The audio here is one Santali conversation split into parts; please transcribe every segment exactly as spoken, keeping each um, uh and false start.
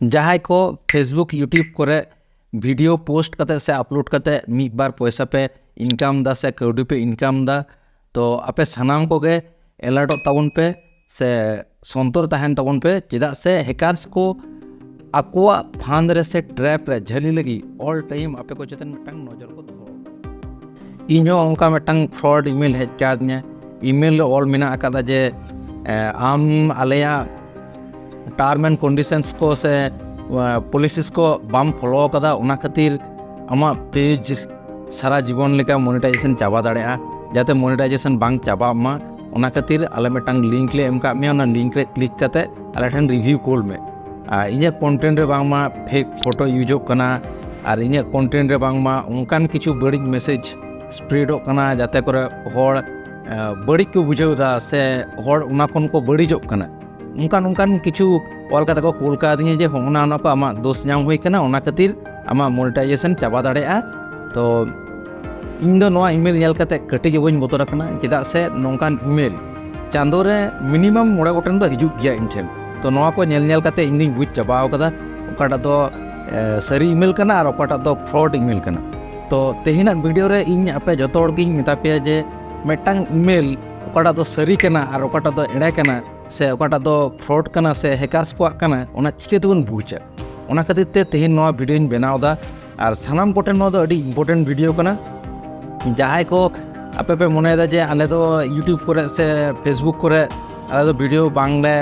ᱡᱟᱦᱟᱸᱭ ᱠᱚ Facebook, YouTube ᱠᱚᱨᱮ ᱵᱷᱤᱰᱤᱭᱳ ᱯᱳᱥᱴ ᱠᱟᱛᱮ ᱥᱮ ᱟᱯᱞᱳᱰ ᱠᱟᱛᱮ ᱢᱤᱫ ᱵᱟᱨ ᱯᱚᱭᱥᱟ ᱯᱮ ᱤᱱᱠᱟᱢ ᱫᱟ ᱥᱮ ᱠᱟᱹᱣᱰᱤ ᱯᱮ ᱤᱱᱠᱟᱢ ᱫᱟ, ᱛᱚ ᱟᱯᱮ ᱥᱟᱱᱟᱢ ᱠᱚᱜᱮ ᱮᱞᱟᱨᱴᱚᱜ ᱛᱟᱵᱚᱱ ᱯᱮ ᱥᱮ ᱥᱚᱱᱛᱚᱨ ᱛᱟᱦᱮᱱ ᱛᱟᱵᱚᱱ ᱯᱮ᱾ ᱪᱮᱫᱟᱜ ᱥᱮ ᱦᱮᱠᱟᱨᱥ ᱠᱚ ᱟᱠᱚᱣᱟᱜ ᱯᱷᱟᱸᱫᱽ ᱨᱮ ᱥᱮ ᱴᱨᱮᱯ ᱨᱮ ᱡᱷᱟᱹᱞᱤ ᱞᱟᱹᱜᱤᱫ ᱚᱞ ᱴᱟᱭᱤᱢ ᱟᱯᱮ ᱠᱚ ᱪᱮᱛᱟᱱ ᱢᱤᱫᱴᱟᱝ ᱱᱚᱡᱚᱨ ᱠᱚ ᱫᱚᱦᱚ᱾ ᱤᱧ ᱦᱚᱸ ᱚᱱᱠᱟ ᱢᱤᱫᱴᱟᱝ ᱯᱷᱨᱚᱰ ᱤᱢᱮᱞ ᱦᱮᱡ ᱠᱟᱣᱫᱤᱧᱟ᱾ ᱤᱢᱮᱞ ᱨᱮ ᱚᱞ ᱢᱮᱱᱟᱜ ᱟᱠᱟᱫᱟ ᱡᱮ, ᱮ, ᱟᱢ ᱟᱞᱮᱭᱟᱜ ᱴᱟᱨᱢ ᱮᱱᱰ ᱠᱚᱱᱰᱤᱥᱚᱱᱥ ᱠᱚ ᱥᱮ, ᱟ, ᱯᱚᱞᱤᱥᱤᱥ ᱠᱚ ᱵᱟᱢ ᱯᱷᱚᱞᱳ ᱟᱠᱟᱫᱟ, ᱚᱱᱟ ᱠᱷᱟᱹᱛᱤᱨ ᱟᱢᱟᱜ ᱯᱮᱡᱽ ᱥᱟᱨᱟ ᱡᱤᱵᱚᱱ ᱞᱮᱠᱟ ᱢᱚᱱᱮᱴᱟᱭᱡᱮᱥᱚᱱ ᱪᱟᱵᱟ ᱫᱟᱲᱮᱭᱟᱜᱼᱟ᱾ ᱡᱟᱛᱮ ᱢᱚᱱᱮᱴᱟᱭᱡᱮᱥᱚᱱ ᱵᱟᱝ ᱪᱟᱵᱟᱜ ᱢᱟ, ᱚᱱᱟ ᱠᱷᱟᱹᱛᱤᱨ ᱟᱞᱮ ᱢᱤᱫᱴᱟᱝ ᱞᱤᱝᱠ ᱞᱮ ᱮᱢ ᱠᱟᱜ ᱢᱮᱭᱟ, ᱚᱱᱟ ᱞᱤᱝᱠ ᱨᱮ ᱠᱞᱤᱠ ᱠᱟᱛᱮ ᱟᱞᱮ ᱴᱷᱮᱱ ᱨᱤᱵᱷᱤᱭᱩ ᱠᱳᱞ ᱢᱮ᱾ ᱟᱨ ᱤᱧᱟᱹᱜ ᱠᱚᱱᱴᱮᱱᱴ ᱨᱮ ᱵᱟᱝᱢᱟ ᱯᱷᱮᱠ ᱯᱷᱳᱴᱳ ᱤᱭᱩᱡᱚᱜ ᱠᱟᱱᱟ, ᱟᱨ ᱤᱧᱟᱹᱜ ᱠᱚᱱᱴᱮᱱᱴ ᱨᱮ ᱵᱟᱝᱢᱟ ᱚᱱᱠᱟᱱ ᱠᱤᱪᱷᱩ ᱵᱟᱹᱲᱤᱡ ᱢᱮᱥᱮᱡᱽ ᱥᱯᱨᱮᱰᱚᱜ ᱠᱟᱱᱟ, ᱡᱟᱛᱮ ᱠᱚᱨᱮ ᱦᱚᱲ, ᱮ, ᱵᱟᱹᱲᱤᱡ ᱠᱚ ᱵᱩᱡᱷᱟᱹᱣ ᱮᱫᱟ ᱥᱮ ᱦᱚᱲ ᱚᱱᱟ ᱠᱷᱚᱱ ᱠᱚ ᱵᱟᱹᱲᱤᱡᱚᱜ ᱠᱟᱱᱟ᱾ ᱚᱱᱠᱟᱱ, ᱚᱱᱠᱟᱱ ᱠᱤᱪᱷᱩ ᱚᱞ ᱠᱟᱛᱮ ᱠᱚ ᱠᱳᱞ ᱠᱟᱣᱫᱤᱧᱟ ᱡᱮ, "ᱦᱚᱸᱜᱼᱚ ᱱᱟ, ᱱᱚᱣᱟ ᱠᱚ ᱟᱢᱟᱜ ᱫᱳᱥ ᱧᱟᱢ ᱦᱩᱭ ᱠᱟᱱᱟ, ᱚᱱᱟ ᱠᱷᱟᱹᱛᱤᱨ ᱟᱢᱟᱜ ᱢᱚᱱᱮᱴᱟᱭᱡᱮᱥᱚᱱ ᱪᱟᱵᱟ ᱫᱟᱲᱮᱭᱟᱜᱼᱟ᱾" ᱛᱚ ᱤᱧ ᱫᱚ ᱱᱚᱣᱟ ᱤᱢᱮᱞ ᱧᱮᱞ ᱠᱟᱛᱮ ᱠᱟᱹᱴᱤᱡ ᱦᱚᱸ ᱵᱟᱹᱧ ᱵᱚᱛᱚᱨ ᱟᱠᱟᱱᱟ, ᱪᱮᱫᱟᱜ ᱥᱮ ᱱᱚᱝᱠᱟᱱ ᱤᱢᱮᱞ ᱪᱟᱸᱫᱳ ᱨᱮ ᱢᱤᱱᱤᱢᱟᱢ ᱢᱚᱬᱮ ᱜᱚᱴᱮᱱ ᱫᱚ ᱦᱤᱡᱩᱜ ᱜᱮᱭᱟ ᱤᱧ ᱴᱷᱮᱱ᱾ ᱛᱚ ᱱᱚᱣᱟ ᱠᱚ ᱧᱮᱞ ᱧᱮᱞ ᱠᱟᱛᱮ ᱤᱧ ᱫᱩᱧ ᱵᱩᱡᱽ ᱪᱟᱵᱟᱣ ᱠᱟᱫᱟ ᱚᱠᱟᱴᱟᱜ ᱫᱚ, ᱮ, ᱥᱟᱹᱨᱤ ᱤᱢᱮᱞ ᱠᱟᱱᱟ ᱟᱨ ᱚᱠᱟᱴᱟᱜ ᱫᱚ ᱯᱷᱨᱚᱰ ᱤᱢᱮᱞ ᱠᱟᱱᱟ᱾ ᱛᱚ ᱛᱮᱦᱮᱧᱟᱜ ᱵᱷᱤᱰᱤᱭᱳ ᱨᱮ ᱤᱧ ᱟᱯᱮ ᱡᱚᱛᱚ ᱦᱚᱲ ᱜᱤᱧ ᱢᱮᱛᱟ ᱯᱮᱭᱟ ᱡᱮ ᱢᱤᱫᱴᱟᱝ ᱤᱢᱮᱞ ᱚᱠᱟᱴᱟᱜ ᱫᱚ ᱥᱟᱹᱨᱤ ᱠᱟᱱᱟ ᱟᱨ ᱚᱠᱟᱴᱟᱜ ᱫᱚ ᱮᱲᱮ ᱠᱟᱱᱟ ᱥᱮ ᱚᱠᱟᱴᱟᱜ ᱫᱚ ᱯᱷᱨᱚᱰ ᱠᱟᱱᱟ ᱥᱮ ᱦᱮᱠᱟᱨᱥ ᱠᱚᱣᱟᱜ ᱠᱟᱱᱟ, ᱚᱱᱟ ᱪᱤᱠᱟᱹ ᱛᱮᱵᱚᱱ ᱵᱩᱡᱟ? ᱚᱱᱟ ᱠᱷᱟᱹᱛᱤᱨ ᱛᱮ ᱛᱮᱦᱮᱧ ᱱᱚᱣᱟ ᱵᱷᱤᱰᱤᱭᱳᱧ ᱵᱮᱱᱟᱣ ᱮᱫᱟ᱾ ᱟᱨ ᱥᱟᱱᱟᱢ ᱠᱚᱴᱷᱮᱱ ᱱᱚᱣᱟ ᱫᱚ ᱟᱹᱰᱤ ᱤᱢᱯᱚᱨᱴᱮᱱᱴ ᱵᱷᱤᱰᱤᱭᱳ ᱠᱟᱱᱟ᱾ ᱡᱟᱦᱟᱸᱭ ᱠᱚ ᱟᱯᱮ ᱯᱮ ᱢᱚᱱᱮᱭᱮᱫᱟ ᱡᱮ ᱟᱞᱮ ᱫᱚ YouTube ᱠᱚᱨᱮ ᱥᱮ Facebook ᱠᱚᱨᱮ ᱟᱞᱮ ᱫᱚ ᱵᱷᱤᱰᱤᱭᱳ ᱵᱟᱝᱞᱮ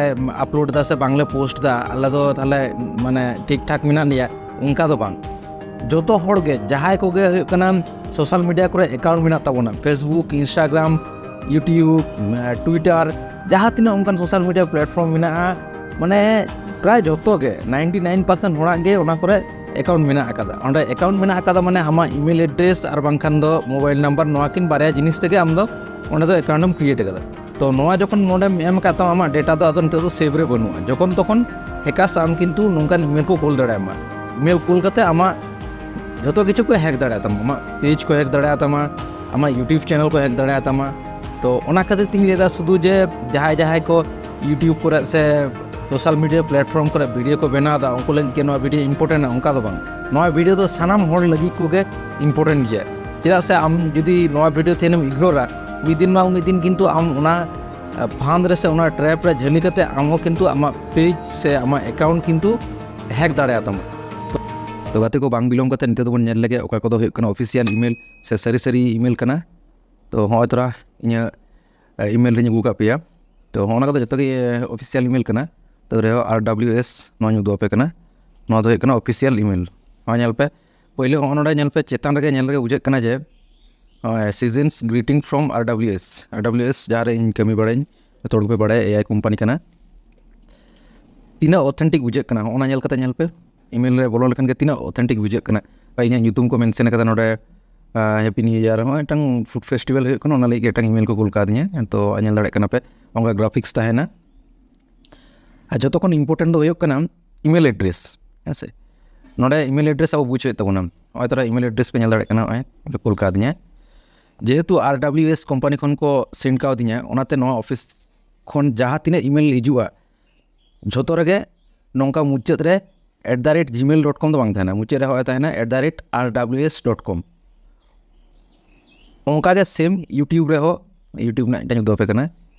ᱟᱯᱞᱳᱰ ᱮᱫᱟ ᱥᱮ ᱵᱟᱝᱞᱮ ᱯᱳᱥᱴ ᱮᱫᱟ, ᱟᱞᱮ ᱫᱚ ᱛᱟᱦᱞᱮ ᱢᱟᱱᱮ ᱴᱷᱤᱠ ᱴᱷᱟᱠ ᱢᱮᱱᱟᱜ ᱞᱮᱭᱟ, ᱚᱱᱠᱟ ᱫᱚ ᱵᱟᱝ᱾ ᱡᱚᱛᱚ ᱦᱚᱲ ᱜᱮ, ᱡᱟᱦᱟᱸᱭ ᱠᱚᱜᱮ ᱦᱩᱭᱩᱜ ᱠᱟᱱᱟ ᱥᱳᱥᱟᱞ ᱢᱤᱰᱤᱭᱟ ᱠᱚᱨᱮ ᱮᱠᱟᱣᱩᱱᱴ ᱢᱮᱱᱟᱜ ᱛᱟᱵᱚᱱᱟ, Facebook, Instagram, YouTube, ᱮ, Twitter, ᱡᱟᱦᱟᱸ ᱛᱤᱱᱟᱹᱜ ᱚᱱᱠᱟᱱ ᱥᱳᱥᱟᱞ ᱢᱤᱰᱤᱭᱟ ᱯᱞᱟᱴᱯᱷᱚᱨᱢ ᱢᱮᱱᱟᱜᱼᱟ, ᱢᱟᱱᱮ ᱯᱨᱟᱭ ᱡᱚᱛᱚ ᱜᱮ, ninety nine percent ᱦᱚᱲᱟᱜ ᱜᱮ ᱚᱱᱟ ᱠᱚᱨᱮ ᱮᱠᱟᱣᱩᱱᱴ ᱢᱮᱱᱟᱜ ᱟᱠᱟᱫᱟ᱾ ᱚᱸᱰᱮ ᱮᱠᱟᱣᱩᱱᱴ ᱢᱮᱱᱟᱜ ᱟᱠᱟᱫᱟ ᱢᱟᱱᱮ ᱟᱢᱟᱜ ᱤᱢᱮᱞ ᱮᱰᱨᱮᱥ ᱟᱨ ᱵᱟᱝᱠᱷᱟᱱ ᱫᱚ ᱢᱳᱵᱟᱭᱤᱞ ᱱᱟᱢᱵᱟᱨ, ᱱᱚᱣᱟ ᱠᱤᱱ ᱵᱟᱨᱭᱟ ᱡᱤᱱᱤᱥ ᱛᱮᱜᱮ ᱟᱢ ᱫᱚ ᱚᱸᱰᱮ ᱫᱚ ᱮᱠᱟᱣᱩᱱᱴ ᱮᱢ ᱠᱨᱤᱭᱮᱴ ᱟᱠᱟᱫᱟ᱾ ᱛᱚ ᱱᱚᱣᱟ ᱡᱚᱠᱷᱚᱱ ᱱᱚᱰᱮᱢ ᱮᱢ ᱟᱠᱟᱫ ᱛᱟᱢᱟ, ᱟᱢᱟᱜ ᱰᱮᱴᱟ ᱫᱚ ᱟᱫᱚ ᱱᱤᱛᱚᱜ ᱫᱚ ᱥᱮᱵᱷ ᱨᱮ ᱵᱟᱹᱱᱩᱜᱼᱟ᱾ ᱡᱚᱠᱷᱚᱱ ᱛᱚᱠᱷᱚᱱ ᱦᱮᱠᱟᱨᱥ ᱟᱢ ᱠᱤᱱᱛᱩ ᱱᱚᱝᱠᱟᱱ ᱤᱢᱮᱞ ᱠᱚ ᱠᱳᱞ ᱫᱟᱲᱮᱭᱟᱢᱟ᱾ ᱤᱢᱮᱞ ᱠᱳᱞ ᱠᱟᱛᱮ ᱟᱢᱟᱜ ᱡᱚᱛᱚ ᱠᱤᱪᱷᱩ ᱠᱚ ᱦᱮᱠ ᱫᱟᱲᱮᱭᱟᱜ ᱛᱟᱢᱟ, ᱟᱢᱟᱜ ᱯᱮᱡᱽ ᱠᱚ ᱦᱮᱠ ᱫᱟᱲᱮᱭᱟᱜ ᱛᱟᱢᱟ, ᱟᱢᱟᱜ YouTube ᱪᱮᱱᱮᱞ ᱠᱚ ᱦᱮᱠ ᱫᱟᱲᱮᱭᱟᱜ ᱛᱟᱢᱟ᱾ ᱛᱚ ᱚᱱᱟ ᱠᱷᱟᱹᱛᱤᱨ ᱛᱤᱧ ᱞᱟᱹᱭᱫᱟ ᱥᱩᱫᱷᱩ ᱡᱮ ᱡᱟᱦᱟᱸᱭ ᱡᱟᱦᱟᱸᱭ ᱠᱚ YouTube ᱠᱚᱨᱮ ᱥᱮ ᱥᱳᱥᱟᱞ ᱢᱤᱰᱤᱭᱟ ᱯᱞᱟᱴᱯᱷᱚᱨᱢ ᱠᱚᱨᱮ ᱵᱷᱤᱰᱤᱭᱳ ᱠᱚ ᱵᱮᱱᱟᱣ ᱮᱫᱟ, ᱩᱱᱠᱩ ᱞᱟᱹᱜᱤᱫ ᱜᱮ ᱱᱚᱣᱟ ᱵᱷᱤᱰᱤᱭᱳ ᱤᱢᱯᱚᱨᱴᱮᱱᱴᱼᱟ, ᱚᱱᱠᱟ ᱫᱚ ᱵᱟᱝ᱾ ᱱᱚᱣᱟ ᱵᱷᱤᱰᱤᱭᱳ ᱫᱚ ᱥᱟᱱᱟᱢ ᱦᱚᱲ ᱞᱟᱹᱜᱤᱫ ᱠᱚᱜᱮ ᱤᱢᱯᱚᱨᱴᱮᱱᱴ ᱜᱮᱭᱟ᱾ ᱪᱮᱫᱟᱜ ᱥᱮ ᱟᱢ ᱡᱩᱫᱤ ᱱᱚᱣᱟ ᱵᱷᱤᱰᱤᱭᱳ ᱛᱮᱦᱮᱧᱮᱢ ᱤᱜᱱᱳᱨᱟ, ᱢᱤᱫ ᱫᱤᱱ ᱵᱟᱝ ᱢᱤᱫ ᱫᱤᱱ ᱠᱤᱱᱛᱩ ᱟᱢ ᱚᱱᱟ ᱯᱷᱟᱸᱫᱽ ᱨᱮ ᱥᱮ ᱚᱱᱟ ᱴᱨᱮᱯ ᱨᱮ ᱡᱷᱟᱹᱞᱤ ᱠᱟᱛᱮ ᱟᱢ ᱦᱚᱸ ᱠᱤᱱᱛᱩ ᱟᱢᱟᱜ ᱯᱮᱡᱽ ᱥᱮ ᱟᱢᱟᱜ ᱮᱠᱟᱣᱩᱱᱴ ᱠᱤᱱᱛᱩ ᱦᱮᱠ ᱫᱟᱲᱮᱭᱟᱜ ᱛᱟᱢᱟ᱾ ᱛᱚ ᱜᱟᱛᱮ ᱠᱚ, ᱵᱟᱝ ᱵᱤᱞᱚᱢ ᱠᱟᱛᱮ ᱱᱤᱛᱚᱜ ᱫᱚᱵᱚᱱ ᱧᱮᱞ ᱞᱮᱜᱮ ᱚᱠᱟ ᱠᱚᱫᱚ ᱦᱩᱭᱩᱜ ᱠᱟᱱᱟ ᱚᱯᱷᱤᱥᱤᱭᱟᱞ ᱤᱢᱮᱞ ᱥᱮ ᱥᱟᱹᱨᱤ ᱥᱟᱹᱨᱤ ᱤᱢᱮᱞ ᱠᱟᱱᱟ᱾ ᱛᱚ ᱦᱚᱸᱜᱼᱚᱭ ᱛᱚᱨᱟ ᱤᱧᱟᱹᱜ ᱤᱢᱮᱞ ᱨᱤᱧ ᱟᱹᱜᱩ ᱠᱟᱜ ᱯᱮᱭᱟ᱾ ᱛᱚ ᱦᱚᱸᱜᱼᱚ ᱱᱟ ᱠᱚᱫᱚ ᱡᱚᱛᱚ ᱜᱮ ᱚᱯᱷᱤᱥᱤᱭᱟᱞ ᱤᱢᱮᱞ ᱠᱟᱱᱟ᱾ ᱛᱚ ᱨᱮᱦᱚᱸ ᱟᱨ ᱰᱟᱵᱞᱤᱭᱩ ᱮᱥ ᱱᱚᱣᱟᱧ ᱩᱫᱩᱜ ᱟᱯᱮ ᱠᱟᱱᱟ᱾ ᱱᱚᱣᱟ ᱫᱚ ᱦᱩᱭᱩᱜ ᱠᱟᱱᱟ ᱚᱯᱷᱤᱥᱤᱭᱟᱞ ᱤᱢᱮᱞ᱾ ᱱᱚᱣᱟ ᱧᱮᱞ ᱯᱮ, ᱯᱳᱭᱞᱳ ᱦᱚᱸᱜᱼᱚ ᱱᱚᱰᱮ ᱧᱮᱞ ᱯᱮ, ᱪᱮᱛᱟᱱ ᱨᱮᱜᱮ ᱧᱮᱞ ᱨᱮᱜᱮ ᱵᱩᱡᱷᱟᱹᱜ ᱠᱟᱱᱟ ᱡᱮ seasons greeting from R W S, R W S ᱡᱟᱦᱟᱸ ᱨᱮ ᱤᱧ ᱠᱟᱹᱢᱤ ᱵᱟᱲᱟᱭᱟᱹᱧ, ᱡᱚᱛᱚ ᱦᱚᱲ ᱜᱮᱯᱮ ᱵᱟᱲᱟᱭᱟ ᱮ ᱟᱭ ᱠᱳᱢᱯᱟᱱᱤ ᱠᱟᱱᱟ᱾ ᱛᱤᱱᱟᱹᱜ ᱚᱛᱷᱮᱱᱴᱤᱠ ᱵᱩᱡᱷᱟᱹᱜ ᱠᱟᱱᱟ, ᱦᱚᱸᱜᱼᱚ ᱱᱟ ᱧᱮᱞ ᱠᱟᱛᱮ ᱧᱮᱞ ᱯᱮ, ᱤᱢᱮᱞ ᱨᱮ ᱵᱚᱞᱚ ᱞᱮᱠᱷᱟᱱ ᱜᱮ ᱛᱤᱱᱟᱹᱜ ᱚᱛᱷᱮᱱᱴᱤᱠ ᱵᱩᱡᱷᱟᱹᱜ ᱠᱟᱱᱟ᱾ ᱵᱟ ᱤᱧᱟᱹᱜ ᱧᱩᱛᱩᱢ ᱠᱚ ᱢᱮᱱᱥᱮᱱ ᱠᱟᱫᱟ ᱱᱚᱰᱮ, ᱦᱮᱯᱤ ᱱᱤᱭᱩ ᱤᱭᱟᱨ ᱦᱚᱸ ᱢᱤᱫᱴᱟᱝ ᱯᱷᱩᱰ ᱯᱷᱮᱥᱴᱤᱵᱷᱟᱞ ᱦᱩᱭᱩᱜ ᱠᱟᱱᱟ, ᱚᱱᱟ ᱞᱟᱹᱜᱤᱫ ᱜᱮ ᱢᱤᱫᱴᱟᱝ ᱤᱢᱮᱞ ᱠᱚ ᱠᱩᱞ ᱠᱟᱣᱫᱤᱧᱟ᱾ ᱛᱚ ᱧᱮᱞ ᱫᱟᱲᱮᱭᱟᱜ ᱠᱟᱱᱟ ᱯᱮ, ᱚᱱᱠᱟ ᱜᱨᱟᱯᱷᱤᱠᱥ ᱛᱟᱦᱮᱱᱟ᱾ ᱟᱨ ᱡᱚᱛᱚ ᱠᱷᱚᱱ ᱤᱢᱯᱚᱨᱴᱮᱱᱴ ᱫᱚ ᱦᱩᱭᱩᱜ ᱠᱟᱱᱟ ᱤᱢᱮᱞ ᱮᱰᱨᱮᱥ᱾ ᱦᱮᱸ ᱥᱮ, ᱱᱚᱰᱮ ᱤᱢᱮᱞ ᱮᱰᱨᱮᱥ ᱟᱵᱚ ᱵᱩᱡᱽ ᱦᱩᱭᱩᱜ ᱛᱟᱵᱚᱱᱟ᱾ ᱱᱚᱜᱼᱚᱭ ᱛᱚᱨᱟ ᱤᱢᱮᱞ ᱮᱰᱨᱮᱥ ᱯᱮ ᱧᱮᱞ ᱫᱟᱲᱮᱭᱟᱜ ᱠᱟᱱᱟ, ᱱᱚᱜᱼᱚᱭ ᱠᱩᱞ ᱠᱟᱣᱫᱤᱧᱟ᱾ ᱡᱮᱦᱮᱛᱩ ᱟᱨ ᱰᱟᱵᱞᱤᱭᱩ ᱮᱥ ᱠᱳᱢᱯᱟᱱᱤ ᱠᱷᱚᱱ ᱠᱚ ᱥᱮᱱᱰ ᱠᱟᱣᱫᱤᱧᱟ, ᱚᱱᱟᱛᱮ ᱱᱚᱣᱟ ᱚᱯᱷᱤᱥ ᱠᱷᱚᱱ ᱡᱟᱦᱟᱸ ᱛᱤᱱᱟᱹᱜ ᱤᱢᱮᱞ ᱦᱤᱡᱩᱜᱼᱟ, ᱡᱷᱚᱛᱚ ᱨᱮᱜᱮ ᱱᱚᱝᱠᱟ ᱢᱩᱪᱟᱹᱫ ᱨᱮ at the rate gmail dot com ᱫᱚ ᱵᱟᱝ ᱛᱟᱦᱮᱱᱟ, ᱢᱩᱪᱟᱹᱫ ᱨᱮ ᱦᱚᱸᱜᱼᱚᱭ ᱛᱟᱦᱮᱱᱟ at the rate R W S dot com᱾ ᱚᱱᱠᱟᱜᱮ ᱥᱮᱢ YouTube ᱨᱮᱦᱚᱸ, YouTube ᱨᱮᱱᱟᱜ ᱢᱤᱫᱴᱟᱝ ᱩᱫᱩᱜ ᱟᱯᱮ ᱠᱟᱱᱟ,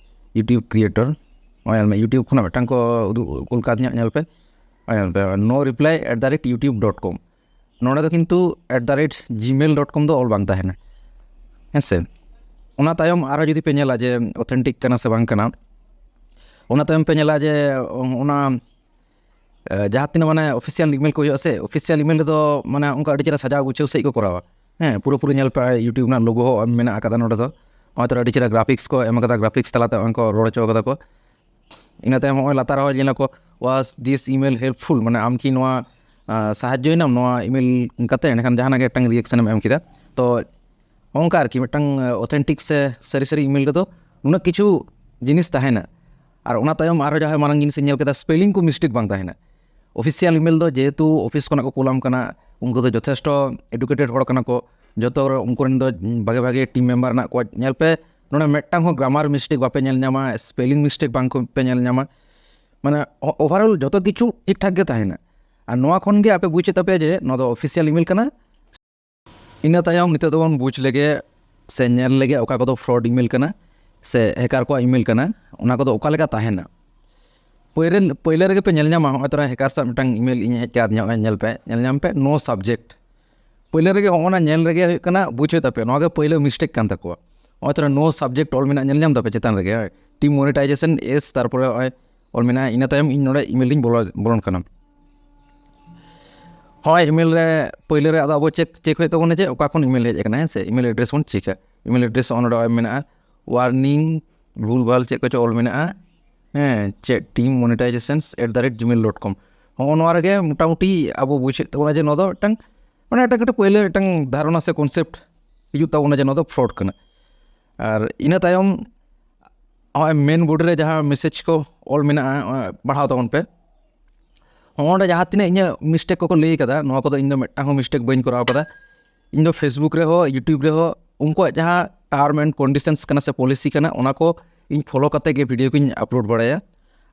YouTube creator᱾ ᱱᱚᱜᱼᱚᱭ ᱧᱮᱞ ᱢᱮ, YouTube ᱠᱷᱚᱱᱟᱜ ᱢᱤᱫᱴᱟᱝ ᱠᱚ ᱩᱫᱩᱜ ᱠᱩᱞ ᱠᱟᱫᱤᱧᱟ, ᱧᱮᱞ ᱯᱮ, ᱱᱚᱜᱼᱚᱭ ᱧᱮᱞ ᱯᱮ, no reply at the rate youtube dot com᱾ ᱱᱚᱰᱮ ᱫᱚ ᱠᱤᱱᱛᱩ at the rate gmail dot com ᱫᱚ ᱚᱞ ᱵᱟᱝ ᱛᱟᱦᱮᱱᱟ, ᱦᱮᱸ ᱥᱮ᱾ ᱚᱱᱟ ᱛᱟᱭᱚᱢ ᱟᱨᱦᱚᱸ ᱡᱩᱫᱤ ᱯᱮ ᱧᱮᱞᱟ ᱡᱮ ᱚᱛᱷᱮᱱᱴᱤᱠ ᱠᱟᱱᱟ ᱥᱮ ᱵᱟᱝ ᱠᱟᱱᱟ, ᱚᱱᱟ ᱛᱟᱭᱚᱢ ᱯᱮ ᱧᱮᱞᱟ ᱡᱮ ᱚᱱᱟ ᱮ, ᱡᱟᱦᱟᱸ ᱛᱤᱱᱟᱹᱜ ᱢᱟᱱᱮ ᱚᱯᱷᱤᱥᱤᱭᱟᱞ ᱤᱢᱮᱞ ᱠᱚ ᱦᱩᱭᱩᱜᱼᱟ ᱥᱮ, ᱚᱯᱷᱤᱥᱤᱭᱟᱞ ᱤᱢᱮᱞ ᱨᱮᱫᱚ ᱢᱟᱱᱮ ᱚᱱᱠᱟ ᱟᱹᱰᱤ ᱪᱮᱦᱨᱟ ᱥᱟᱡᱟᱣ ᱜᱩᱪᱷᱟᱹᱣ ᱥᱟᱺᱦᱤᱡ ᱠᱚ ᱠᱚᱨᱟᱣᱟ᱾ ᱦᱮᱸ, ᱯᱩᱨᱟᱹᱯᱩᱨᱤ ᱧᱮᱞ ᱯᱮ, YouTube ᱨᱮᱱᱟᱜ ᱞᱳᱜᱳ ᱦᱚᱸ ᱢᱮᱱᱟᱜ ᱟᱠᱟᱫᱟ ᱱᱚᱰᱮ ᱫᱚ᱾ ᱦᱚᱸᱜᱼᱚᱭ ᱛᱚᱨᱟ ᱟᱹᱰᱤ ᱪᱮᱦᱨᱟ ᱜᱨᱟᱯᱷᱤᱠᱥ ᱠᱚ ᱮᱢ ᱟᱠᱟᱫᱟ, ᱜᱨᱟᱯᱷᱤᱠᱥ ᱛᱟᱞᱟᱛᱮ ᱱᱚᱜᱼᱚᱭ ᱠᱚ ᱨᱚᱲ ᱦᱚᱪᱚ ᱠᱟᱫᱟ ᱠᱚ᱾ ᱤᱱᱟᱹ ᱛᱟᱭᱚᱢ ᱦᱚᱸᱜᱼᱚᱭ ᱞᱟᱛᱟᱨ ᱨᱮᱦᱚᱸ ᱧᱮᱞ ᱟᱠᱚ, "Was this email helpful?" ᱢᱟᱱᱮ ᱟᱢ ᱠᱤ ᱱᱚᱣᱟ, ᱟ, ᱥᱟᱦᱟᱡᱽᱡᱚᱭᱮᱱᱟᱢ ᱱᱚᱣᱟ ᱤᱢᱮᱞ ᱠᱟᱛᱮ? ᱮᱸᱰᱮᱠᱷᱟᱱ ᱡᱟᱦᱟᱱᱟᱜ ᱜᱮ ᱢᱤᱫᱴᱟᱝ ᱨᱤᱭᱮᱠᱥᱚᱱ ᱮᱢ ᱮᱢ ᱠᱮᱫᱟ᱾ ᱛᱚ ᱚᱱᱠᱟ ᱟᱨᱠᱤ ᱢᱤᱫᱴᱟᱝ ᱚᱛᱷᱮᱱᱴᱤᱠ ᱥᱮ ᱥᱟᱹᱨᱤ ᱥᱟᱹᱨᱤ ᱤᱢᱮᱞ ᱨᱮᱫᱚ ᱩᱱᱟᱹᱜ ᱠᱤᱪᱷᱩ ᱡᱤᱱᱤᱥ ᱛᱟᱦᱮᱱᱟ᱾ ᱟᱨ ᱚᱱᱟ ᱛᱟᱭᱚᱢ ᱟᱨᱦᱚᱸ ᱡᱟᱦᱟᱸ ᱢᱟᱨᱟᱝ ᱡᱤᱱᱤᱥ ᱤᱧ ᱧᱮᱞ ᱠᱮᱫᱟ, ᱥᱯᱮᱞᱤᱝ ᱠᱚ ᱢᱤᱥᱴᱮᱠ ᱵᱟᱝ ᱛᱟᱦᱮᱱᱟ᱾ ᱚᱯᱷᱤᱥᱤᱭᱟᱞ ᱤᱢᱮᱞ ᱫᱚ ᱡᱮᱦᱮᱛᱩ ᱚᱯᱷᱤᱥ ᱠᱷᱚᱱᱟᱜ ᱠᱚ ᱠᱩᱞᱟᱢ ᱠᱟᱱᱟ, ᱩᱱᱠᱩ ᱫᱚ ᱡᱚᱛᱷᱮᱥᱴᱚ ᱮᱰᱩᱠᱮᱴᱮᱰ ᱦᱚᱲ ᱠᱟᱱᱟ ᱠᱚ, ᱡᱚᱛᱚ ᱩᱱᱠᱩ ᱨᱮᱱ ᱫᱚ ᱵᱷᱟᱜᱮ ᱵᱷᱟᱜᱮ ᱴᱤᱢ ᱢᱮᱢᱵᱟᱨ ᱢᱮᱱᱟᱜ ᱠᱚᱣᱟ᱾ ᱧᱮᱞ ᱯᱮ, ᱱᱚᱰᱮ ᱢᱤᱫᱴᱟᱝ ᱦᱚᱸ ᱜᱨᱟᱢᱟᱨ ᱢᱤᱥᱴᱮᱠ ᱵᱟᱯᱮ ᱧᱮᱞ ᱧᱟᱢᱟ, ᱥᱯᱮᱞᱤᱝ ᱢᱤᱥᱴᱮᱠ ᱵᱟᱝ ᱠᱚ ᱯᱮ ᱧᱮᱞ ᱧᱟᱢᱟ᱾ ᱢᱟᱱᱮ overall ᱡᱷᱚᱛᱚ ᱠᱤᱪᱷᱩ ᱴᱷᱤᱠ ᱴᱷᱟᱠ ᱜᱮ ᱛᱟᱦᱮᱱᱟ᱾ ᱟᱨ ᱱᱚᱣᱟ ᱠᱷᱚᱱ ᱜᱮ ᱟᱯᱮ ᱵᱩᱡᱮᱫ ᱛᱟᱯᱮᱭᱟ ᱡᱮ ᱱᱚᱣᱟ ᱫᱚ official email ᱠᱟᱱᱟ᱾ ᱤᱱᱟᱹ ᱛᱟᱭᱚᱢ ᱱᱤᱛᱚᱜ ᱫᱚᱵᱚᱱ ᱵᱩᱡᱽ ᱞᱮᱜᱮ ᱥᱮ ᱧᱮᱞ ᱞᱮᱜᱮ ᱚᱠᱟ ᱠᱚᱫᱚ fraud email ᱠᱟᱱᱟ ᱥᱮ hacker ᱠᱚᱣᱟᱜ email ᱠᱟᱱᱟ, ᱚᱱᱟ ᱠᱚᱫᱚ ᱚᱠᱟ ᱞᱮᱠᱟ ᱛᱟᱦᱮᱱᱟ᱾ ᱯᱳᱭᱞᱳ ᱯᱳᱭᱞᱳ ᱨᱮᱜᱮ ᱯᱮ ᱧᱮᱞ ᱧᱟᱢᱟ, ᱦᱚᱸᱜᱼᱚᱭ ᱛᱚᱨᱟ hacker ᱥᱟᱜ ᱢᱤᱫᱴᱟᱝ email ᱤᱧ ᱦᱮᱡ ᱠᱟᱫ ᱧᱚᱜ, ᱧᱮᱞ ᱯᱮ, ᱧᱮᱞ ᱧᱟᱢ ᱯᱮ, no subject᱾ ᱯᱳᱭᱞᱳ ᱨᱮᱜᱮ ᱦᱚᱸᱜᱼᱚ ᱱᱟ ᱧᱮᱞ ᱨᱮᱜᱮ ᱦᱩᱭᱩᱜ ᱠᱟᱱᱟ, ᱵᱩᱡᱽ ᱦᱩᱭᱩᱜ ᱛᱟᱯᱮᱭᱟ, ᱱᱚᱣᱟ ᱜᱮ ᱯᱳᱭᱞᱳ mistake ᱠᱟᱱ ᱛᱟᱠᱚᱣᱟ᱾ ᱦᱚᱸᱜᱼᱚᱭ ᱛᱚᱨᱟ no subject ᱚᱞ ᱢᱮᱱᱟᱜᱼᱟ, ᱧᱮᱞ ᱧᱟᱢ ᱫᱟᱯᱮ ᱪᱮᱛᱟᱱ ᱨᱮᱜᱮ, ᱦᱳᱭ, team monetization S, ᱛᱟᱨᱯᱚᱨᱮ ᱦᱚᱸᱜᱼᱚᱭ ᱚᱞ ᱢᱮᱱᱟᱜᱼᱟ᱾ ᱤᱱᱟᱹ ᱛᱟᱭᱚᱢ ᱤᱧ ᱱᱚᱰᱮ email ᱤᱧ ᱵᱚᱞᱚ ᱵᱚᱞᱚᱱ ᱠᱟᱱᱟ᱾ ᱦᱚᱸᱜᱼᱚᱭ email ᱨᱮ ᱯᱳᱭᱞᱳ ᱨᱮ ᱟᱫᱚ ᱟᱵᱚ check check ᱦᱩᱭᱩᱜ ᱛᱟᱵᱚᱱᱟ ᱡᱮ ᱚᱠᱟ ᱠᱷᱚᱱ email ᱦᱮᱡ ᱟᱠᱟᱱᱟ, ᱦᱮᱸ ᱥᱮ? Email address ᱵᱚᱱ ᱪᱮᱠᱟ᱾ Email address ᱦᱚᱸᱜᱼᱚ ᱱᱚᱰᱮ ᱢᱮᱱᱟᱜᱼᱟ, warning, ᱵᱷᱩᱞ ᱵᱷᱟᱞ ᱪᱮᱫ ᱠᱚᱪᱚ ᱚᱞ ᱢᱮᱱᱟᱜᱼᱟ, ᱦᱮᱸ, ᱪᱮᱫ team monetizations at the rate gmail dot com᱾ ᱦᱚᱸᱜᱼᱚ ᱱᱚᱣᱟ ᱨᱮᱜᱮ ᱢᱚᱴᱟᱢᱩᱴᱤ ᱟᱵᱚ ᱵᱩᱡᱽ ᱦᱩᱭᱩᱜ ᱛᱟᱵᱚᱱᱟ ᱡᱮ ᱱᱚᱣᱟ ᱫᱚ ᱢᱤᱫᱴᱟᱝ, ᱢᱟᱱᱮ ᱢᱤᱫᱴᱟᱝ ᱠᱟᱹᱴᱤᱡ ᱯᱳᱭᱞᱳ ᱢᱤᱫᱴᱟᱝ ᱫᱷᱟᱨᱚᱱᱟ ᱥᱮ concept ᱦᱤᱡᱩᱜ ᱛᱟᱵᱚᱱᱟ ᱡᱮ ᱱᱚᱣᱟ ᱫᱚ fraud ᱠᱟᱱᱟ᱾ ᱟᱨ ᱤᱱᱟᱹ ᱛᱟᱭᱚᱢ ᱦᱚᱸᱜᱼᱚᱭ main body ᱨᱮ ᱡᱟᱦᱟᱸ message ᱠᱚ ᱚᱞ ᱢᱮᱱᱟᱜᱼᱟ, ᱯᱟᱲᱦᱟᱣ ᱛᱟᱵᱚᱱ ᱯᱮ᱾ ᱦᱚᱸᱜᱼᱚ ᱱᱚᱰᱮ ᱡᱟᱦᱟᱸ ᱛᱤᱱᱟᱹᱜ ᱤᱧᱟᱹᱜ mistake ᱠᱚᱠᱚ ᱞᱟᱹᱭ ᱠᱟᱫᱟ, ᱱᱚᱣᱟ ᱠᱚᱫᱚ ᱤᱧ ᱫᱚ ᱢᱤᱫᱴᱟᱝ ᱦᱚᱸ mistake ᱵᱟᱹᱧ ᱠᱚᱨᱟᱣ ᱠᱟᱫᱟ᱾ ᱤᱧ ᱫᱚ Facebook ᱨᱮᱦᱚᱸ, YouTube ᱨᱮᱦᱚᱸ ᱩᱱᱠᱩᱣᱟᱜ ᱡᱟᱦᱟᱸ term and conditions ᱠᱟᱱᱟ ᱥᱮ policy ᱠᱟᱱᱟ, ᱚᱱᱟ ᱠᱚ ᱤᱧ follow ᱠᱟᱛᱮ ᱜᱮ video ᱠᱚᱧ upload ᱵᱟᱲᱟᱭᱟ᱾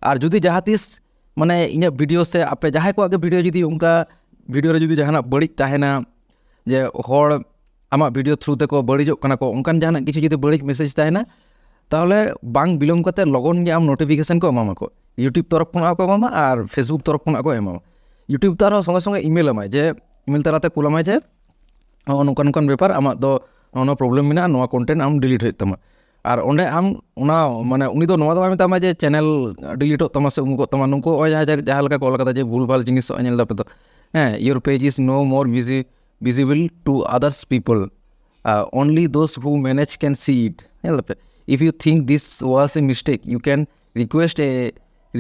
ᱟᱨ ᱡᱩᱫᱤ ᱡᱟᱦᱟᱸ ᱛᱤᱥ ᱢᱟᱱᱮ ᱤᱧᱟᱹᱜ video ᱥᱮ ᱟᱯᱮ ᱡᱟᱦᱟᱸᱭ ᱠᱚᱣᱟᱜ ᱜᱮ video ᱡᱩᱫᱤ ᱚᱱᱠᱟ video ᱨᱮ ᱡᱩᱫᱤ ᱡᱟᱦᱟᱱᱟᱜ ᱵᱟᱹᱲᱤᱡ ᱛᱟᱦᱮᱱᱟ, ᱡᱮ ᱦᱚᱲ ᱟᱢᱟᱜ video through ᱛᱮᱠᱚ ᱵᱟᱹᱲᱤᱡᱚᱜ ᱠᱟᱱᱟ ᱠᱚ, ᱚᱱᱠᱟᱱ ᱡᱟᱦᱟᱱᱟᱜ ᱠᱤᱪᱷᱩ ᱡᱩᱫᱤ ᱵᱟᱹᱲᱤᱡ message ᱛᱟᱦᱮᱱᱟ, ᱛᱟᱦᱚᱞᱮ ᱵᱟᱝ ᱵᱤᱞᱚᱢ ᱠᱟᱛᱮ ᱞᱚᱜᱚᱱ ᱜᱮ ᱟᱢ notification ᱠᱚ ᱮᱢᱟᱢᱟᱠᱚ᱾ YouTube ᱛᱚᱨᱚᱯ ᱠᱷᱚᱱᱟᱜ ᱠᱚ ᱮᱢᱟᱢᱟ ᱟᱨ Facebook ᱛᱚᱨᱚᱯ ᱠᱷᱚᱱᱟᱜ ᱠᱚ ᱮᱢᱟᱢᱟ᱾ YouTube ᱛᱚ ᱟᱨᱦᱚᱸ ᱥᱚᱸᱜᱮ ᱥᱚᱸᱜᱮ email ᱟᱢᱟᱭ, ᱡᱮ email ᱛᱟᱞᱟᱛᱮ ᱠᱩᱞ ᱟᱢᱟᱭ ᱡᱮ ᱱᱚᱜᱼᱚ ᱱᱚᱝᱠᱟ ᱱᱚᱝᱠᱟᱱ ᱵᱮᱯᱟᱨ, ᱟᱢᱟᱜ ᱫᱚ ᱱᱚᱜᱼᱚ ᱱᱚᱣᱟ problem ᱢᱮᱱᱟᱜᱼᱟ, ᱱᱚᱣᱟ content ᱟᱢ delete ᱦᱩᱭᱩᱜ ᱛᱟᱢᱟ᱾ ᱟᱨ ᱚᱸᱰᱮ ᱟᱢ ᱚᱱᱟ, ᱢᱟᱱᱮ, ᱩᱱᱤ ᱫᱚ ᱱᱚᱣᱟ ᱫᱚ ᱵᱟᱭ ᱢᱮᱛᱟᱢᱟ ᱡᱮ channel deleteᱚᱜ ᱛᱟᱢᱟ ᱥᱮ ᱩᱢᱩᱠᱚᱜ ᱛᱟᱢᱟ᱾ ᱱᱩᱠᱩ ᱱᱚᱜᱼᱚᱭ ᱡᱟᱦᱟᱸ ᱡᱟᱦᱟᱸ ᱞᱮᱠᱟ ᱠᱚ ᱚᱞ ᱠᱟᱫᱟ ᱡᱮ ᱵᱷᱩᱞ ᱵᱷᱟᱞ ᱡᱤᱱᱤᱥ ᱱᱚᱜᱼᱚᱭ ᱧᱮᱞ ᱫᱟᱯᱮ ᱛᱚ, ᱦᱮᱸ, "Your page is no more visi- visible to others people. Uh, only those who manage can see it." ᱧᱮᱞ ᱫᱟᱯᱮ, "If you think this was a mistake, you can request a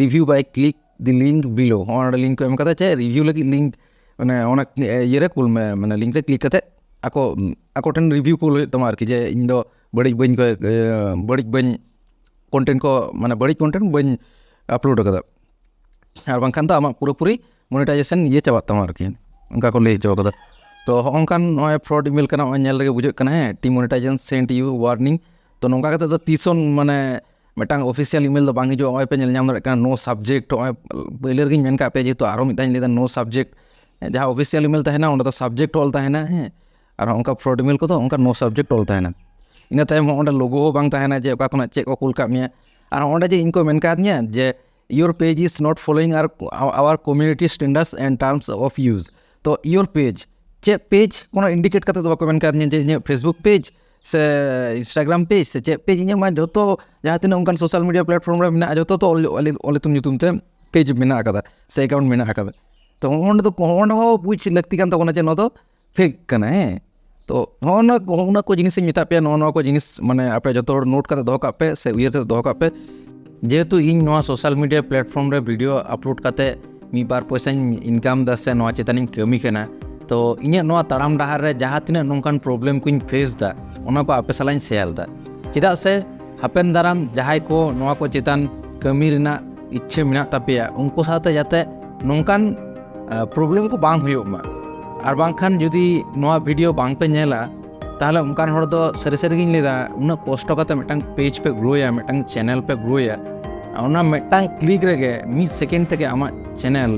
review by click the link below." ᱦᱚᱸ, ᱚᱸᱰᱮ link ᱠᱚ ᱮᱢ ᱠᱟᱫᱟ, ᱪᱮ review ᱞᱟᱹᱜᱤᱫ link, ᱢᱟᱱᱮ, ᱚᱱᱟ ᱤᱭᱟᱹ ᱨᱮ ᱠᱩᱞ ᱢᱮ, ᱢᱟᱱᱮ, link ᱨᱮ click ᱠᱟᱛᱮ ᱟᱠᱚ, ᱟᱠᱚ ᱴᱷᱮᱱ review ᱠᱩᱞ ᱦᱩᱭᱩᱜ ᱛᱟᱢᱟ ᱟᱨᱠᱤ, ᱡᱮ ᱤᱧ ᱫᱚ ᱵᱟᱹᱲᱤᱡ ᱵᱟᱹᱧ ᱠᱚ, ᱮ, ᱵᱟᱹᱲᱤᱡ ᱵᱟᱹᱧ content ᱠᱚ, ᱢᱟᱱᱮ, ᱵᱟᱹᱲᱤᱡ content ᱵᱟᱹᱧ upload ᱠᱟᱫᱟ, ᱟᱨ ᱵᱟᱝᱠᱷᱟᱱ ᱫᱚ ᱟᱢᱟᱜ ᱯᱩᱨᱟᱹᱯᱩᱨᱤ monetization ᱤᱭᱟᱹ ᱪᱟᱵᱟᱜ ᱛᱟᱢᱟ ᱟᱨᱠᱤ, ᱚᱱᱠᱟ ᱠᱚ ᱞᱟᱹᱭ ᱦᱚᱪᱚ ᱠᱟᱫᱟ᱾ ᱛᱚ, ᱦᱚᱸᱜᱼᱚ ᱱᱚᱝᱠᱟᱱ ᱱᱚᱜᱼᱚᱭ fraud email ᱠᱟᱱᱟ, ᱱᱚᱜᱼᱚᱭ ᱧᱮᱞ ᱨᱮᱜᱮ ᱵᱩᱡᱷᱟᱹᱜ ᱠᱟᱱᱟ, ᱦᱮᱸ, "Team monetization sent you warning." ᱛᱚ, ᱱᱚᱝᱠᱟ ᱠᱟᱛᱮ ᱫᱚ ᱛᱤᱥ ᱦᱚᱸ, ᱢᱟᱱᱮ, ᱢᱤᱫᱴᱟᱝ ᱚᱯᱷᱤᱥᱤᱭᱟᱞ ᱤᱢᱮᱞ ᱫᱚ ᱵᱟᱝ ᱦᱤᱡᱩᱜᱼᱟ᱾ ᱱᱚᱜᱼᱚᱭ ᱯᱮ ᱧᱮᱞ ᱧᱟᱢ ᱫᱟᱲᱮᱭᱟᱜ ᱠᱟᱱᱟ, ᱱᱳ ᱥᱟᱵᱡᱮᱠᱴ᱾ ᱱᱚᱜᱼᱚᱭ ᱯᱳᱭᱞᱳ ᱨᱮᱜᱮᱧ ᱢᱮᱱ ᱠᱟᱜ ᱯᱮᱭᱟ, ᱡᱮᱦᱮᱛᱩ ᱟᱨᱚ ᱢᱤᱫ ᱫᱷᱟᱣ ᱤᱧ ᱞᱟᱹᱭᱫᱟ, ᱱᱳ ᱥᱟᱵᱡᱮᱠᱴ᱾ ᱡᱟᱦᱟᱸ ᱚᱯᱷᱤᱥᱤᱭᱟᱞ ᱤᱢᱮᱞ ᱛᱟᱦᱮᱱᱟ, ᱚᱸᱰᱮ ᱫᱚ ᱥᱟᱵᱡᱮᱠᱴ ᱚᱞ ᱛᱟᱦᱮᱱᱟ, ᱦᱮᱸ, ᱟᱨ ᱚᱱᱠᱟ ᱯᱷᱨᱚᱰ ᱤᱢᱮᱞ ᱠᱚᱫᱚ ᱚᱱᱠᱟ ᱱᱳ ᱥᱟᱵᱡᱮᱠᱴ ᱚᱞ ᱛᱟᱦᱮᱱᱟ᱾ ᱤᱱᱟᱹ ᱛᱟᱭᱚᱢ ᱦᱚᱸ ᱚᱸᱰᱮ ᱞᱳᱜᱳ ᱦᱚᱸ ᱵᱟᱝ ᱛᱟᱦᱮᱱᱟ ᱡᱮ ᱚᱠᱟ ᱠᱷᱚᱱᱟᱜ ᱪᱮᱫ ᱠᱚ ᱠᱩᱞ ᱠᱟᱜ ᱢᱮᱭᱟ᱾ ᱟᱨ ᱚᱸᱰᱮ ᱡᱮ ᱤᱧ ᱠᱚ ᱢᱮᱱ ᱠᱟᱫᱤᱧᱟ ᱡᱮ your page is not following our, our community standards and terms of use, ᱛᱚ your page, ᱪᱮᱫ ᱯᱮᱡᱽ, ᱠᱳᱱᱳ ᱤᱱᱰᱤᱠᱮᱴ ᱠᱟᱛᱮ ᱫᱚ ᱵᱟᱠᱚ ᱢᱮᱱ ᱠᱟᱫᱤᱧᱟ ᱡᱮ ᱤᱧᱟᱹᱜ ᱯᱷᱮᱥᱵᱩᱠ ᱯᱮᱡᱽ ᱥᱮ ᱤᱱᱥᱴᱟᱜᱨᱟᱢ ᱯᱮᱡᱽ ᱥᱮ ᱪᱮᱫ ᱯᱮᱡᱽ᱾ ᱤᱧᱟᱹᱜ ᱢᱟ ᱡᱷᱚᱛᱚ ᱡᱟᱦᱟᱸ ᱛᱤᱱᱟᱹᱜ ᱚᱱᱠᱟᱱ ᱥᱳᱥᱟᱞ ᱢᱤᱰᱤᱭᱟ ᱯᱞᱟᱴᱯᱷᱚᱨᱢ ᱨᱮ ᱢᱮᱱᱟᱜᱼᱟ, ᱡᱷᱚᱛᱚ ᱛᱚ ᱚᱞ ᱚᱞ ᱧᱩᱛᱩᱢ ᱛᱮ ᱯᱮᱡᱽ ᱢᱮᱱᱟᱜ ᱟᱠᱟᱫᱟ ᱥᱮ ᱮᱠᱟᱣᱩᱱᱴ ᱢᱮᱱᱟᱜ ᱟᱠᱟᱫᱟ᱾ ᱛᱚ ᱚᱸᱰᱮ ᱫᱚ, ᱚᱸᱰᱮ ᱦᱚᱸ ᱵᱩᱡᱽ ᱞᱟᱹᱠᱛᱤ ᱠᱟᱱ ᱛᱟᱵᱚᱱᱟ ᱡᱮ ᱱᱚᱣᱟ ᱫᱚ ᱯᱷᱮᱠ ᱠᱟᱱᱟ, ᱦᱮᱸ᱾ ᱛᱚ ᱦᱚᱸᱜᱼᱚ ᱱᱚᱣᱟ ᱠᱚ ᱡᱤᱱᱤᱥ ᱤᱧ ᱢᱮᱛᱟᱫ ᱯᱮᱭᱟ, ᱱᱚᱜᱼᱚ ᱱᱚᱣᱟ ᱠᱚ ᱡᱤᱱᱤᱥ ᱢᱟᱱᱮ ᱟᱯᱮ ᱡᱚᱛᱚ ᱦᱚᱲ ᱱᱳᱴ ᱠᱟᱛᱮ ᱫᱚᱦᱚ ᱠᱟᱜ ᱯᱮ ᱥᱮ ᱩᱭᱦᱟᱹᱨ ᱠᱟᱛᱮ ᱫᱚᱦᱚ ᱠᱟᱜ ᱯᱮ᱾ ᱡᱮᱦᱮᱛᱩ ᱤᱧ ᱱᱚᱣᱟ ᱥᱳᱥᱟᱞ ᱢᱤᱰᱤᱭᱟ ᱯᱞᱟᱴᱯᱷᱚᱨᱢ ᱨᱮ ᱵᱷᱤᱰᱤᱭᱳ ᱟᱯᱞᱳᱰ ᱠᱟᱛᱮ ᱢᱤᱫ ᱵᱟᱨ ᱯᱚᱭᱥᱟᱧ ᱤᱱᱠᱟᱢ ᱫᱟ ᱥᱮ ᱱᱚᱣᱟ ᱪᱮᱛᱟᱱᱤᱧ ᱠᱟᱹᱢᱤ ᱠᱟᱱᱟ, ᱛᱚ ᱤᱧᱟᱹᱜ ᱱᱚᱣᱟ ᱛᱟᱲᱟᱢ ᱰᱟᱦᱟᱨ ᱨᱮ ᱡᱟᱦᱟᱸ ᱛᱤᱱᱟᱹᱜ ᱱᱚᱝᱠᱟᱱ ᱯᱨᱚᱵᱞᱮᱢ ᱠᱚᱧ ᱯᱷᱮᱥ ᱫᱟ, ᱚᱱᱟ ᱠᱚ ᱟᱯᱮ ᱥᱟᱞᱟᱜ ᱤᱧ ᱥᱮᱭᱟᱨ ᱫᱟ᱾ ᱪᱮᱫᱟᱜ ᱥᱮ ᱦᱟᱯᱮᱱ ᱫᱟᱨᱟᱢ ᱡᱟᱦᱟᱸᱭ ᱠᱚ ᱱᱚᱣᱟ ᱠᱚ ᱪᱮᱛᱟᱱ ᱠᱟᱹᱢᱤ ᱨᱮᱱᱟᱜ ᱤᱪᱪᱷᱟᱹ ᱢᱮᱱᱟᱜ ᱛᱟᱯᱮᱭᱟ, ᱩᱱᱠᱩ ᱥᱟᱶᱛᱮ ᱡᱟᱛᱮ ᱱᱚᱝᱠᱟᱱ ᱯᱨᱚᱵᱞᱮᱢ ᱠᱚ ᱵᱟᱝ ᱦᱩᱭᱩᱜ ᱢᱟ᱾ ᱟᱨ ᱵᱟᱝᱠᱷᱟᱱ ᱡᱩᱫᱤ ᱱᱚᱣᱟ ᱵᱷᱤᱰᱤᱭᱳ ᱵᱟᱝ ᱯᱮ ᱧᱮᱞᱟ, ᱛᱟᱦᱚᱞᱮ ᱚᱱᱠᱟᱱ ᱦᱚᱲ ᱫᱚ ᱥᱟᱹᱨᱤ ᱥᱟᱹᱨᱤ ᱜᱤᱧ ᱞᱟᱹᱭᱫᱟ, ᱩᱱᱟᱹᱜ ᱠᱚᱥᱴᱚ ᱠᱟᱛᱮ ᱢᱤᱫᱴᱟᱝ ᱯᱮᱡᱽ ᱯᱮ ᱜᱨᱳᱭᱟ, ᱢᱤᱫᱴᱟᱝ ᱪᱮᱱᱮᱞ ᱯᱮ ᱜᱨᱳᱭᱟ, ᱚᱱᱟ ᱢᱤᱫᱴᱟᱝ ᱠᱞᱤᱠ ᱨᱮᱜᱮ ᱢᱤᱫ ᱥᱮᱠᱮᱱᱰ ᱛᱮᱜᱮ ᱟᱢᱟᱜ ᱪᱮᱱᱮᱞ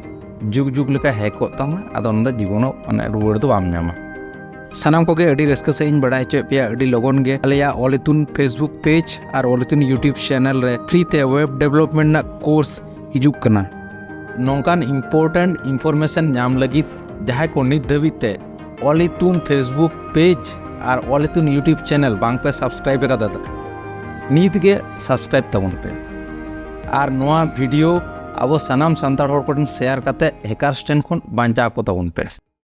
ᱡᱩᱜᱽ ᱡᱩᱜᱽ ᱞᱮᱠᱟ ᱦᱮᱠᱚᱜ ᱛᱟᱢᱟ᱾ ᱟᱫᱚ ᱚᱱᱟ ᱫᱚ ᱡᱤᱵᱚᱱᱚᱜ ᱢᱟᱱᱮ ᱨᱩᱣᱟᱹᱲ ᱫᱚ ᱵᱟᱢ ᱧᱟᱢᱟ᱾ ᱥᱟᱱᱟᱢ ᱠᱚᱜᱮ ᱟᱹᱰᱤ ᱨᱟᱹᱥᱠᱟᱹ ᱥᱟᱺᱦᱤᱡ ᱤᱧ ᱵᱟᱲᱟᱭ ᱦᱚᱪᱚᱭᱮᱫ ᱯᱮᱭᱟ, ᱟᱹᱰᱤ ᱞᱚᱜᱚᱱ ᱜᱮ ᱟᱞᱮᱭᱟᱜ ᱚᱞ ᱤᱛᱩᱱ ᱯᱷᱮᱥᱵᱩᱠ ᱯᱮᱡᱽ ᱟᱨ ᱚᱞ ᱤᱛᱩᱱ ᱭᱩᱴᱩᱵᱽ ᱪᱮᱱᱮᱞ ᱨᱮ ᱯᱷᱨᱤ ᱛᱮ ᱣᱮᱵ ᱰᱮᱵᱷᱞᱚᱯᱢᱮᱱᱴ ᱨᱮᱱᱟᱜ ᱠᱳᱨᱥ ᱦᱤᱡᱩᱜ ᱠᱟᱱᱟ᱾ ᱱᱚᱝᱠᱟᱱ ᱤᱢᱯᱚᱨᱴᱮᱱᱴ ᱤᱱᱯᱷᱚᱨᱢᱮᱥᱚᱱ ᱧᱟᱢ ᱞᱟᱹᱜᱤᱫ ᱡᱟᱦᱟᱸᱭ ᱠᱚ ᱱᱤᱛ ᱫᱷᱟᱹᱵᱤᱡ ᱛᱮ ᱚᱞ ᱤᱛᱩᱱ ᱯᱷᱮᱥᱵᱩᱠ ᱯᱮᱡᱽ ᱟᱨ ᱚᱞ ᱤᱛᱩᱱ ᱭᱩᱴᱩᱵᱽ ᱪᱮᱱᱮᱞ ᱵᱟᱝ ᱯᱮ ᱥᱟᱵᱥᱠᱨᱟᱭᱤᱵ ᱟᱠᱟᱫᱟ, ᱱᱤᱛ ᱜᱮ ᱥᱟᱵᱥᱠᱨᱟᱭᱤᱵ ᱛᱟᱵᱚᱱ ᱯᱮ᱾ ᱟᱨ ᱱᱚᱣᱟ ᱵᱷᱤᱰᱤᱭᱳ ᱟᱵᱚ ᱥᱟᱱᱟᱢ ᱥᱟᱱᱛᱟᱲ ᱦᱚᱲ ᱠᱚᱴᱷᱮᱱ ᱥᱮᱭᱟᱨ ᱠᱟᱛᱮ ᱦᱮᱠᱟᱨᱥ ᱴᱷᱮᱱ ᱠᱷᱚᱱ ᱵᱟᱧᱪᱟᱣ ᱠᱚ ᱛᱟᱵᱚᱱ ᱯᱮ᱾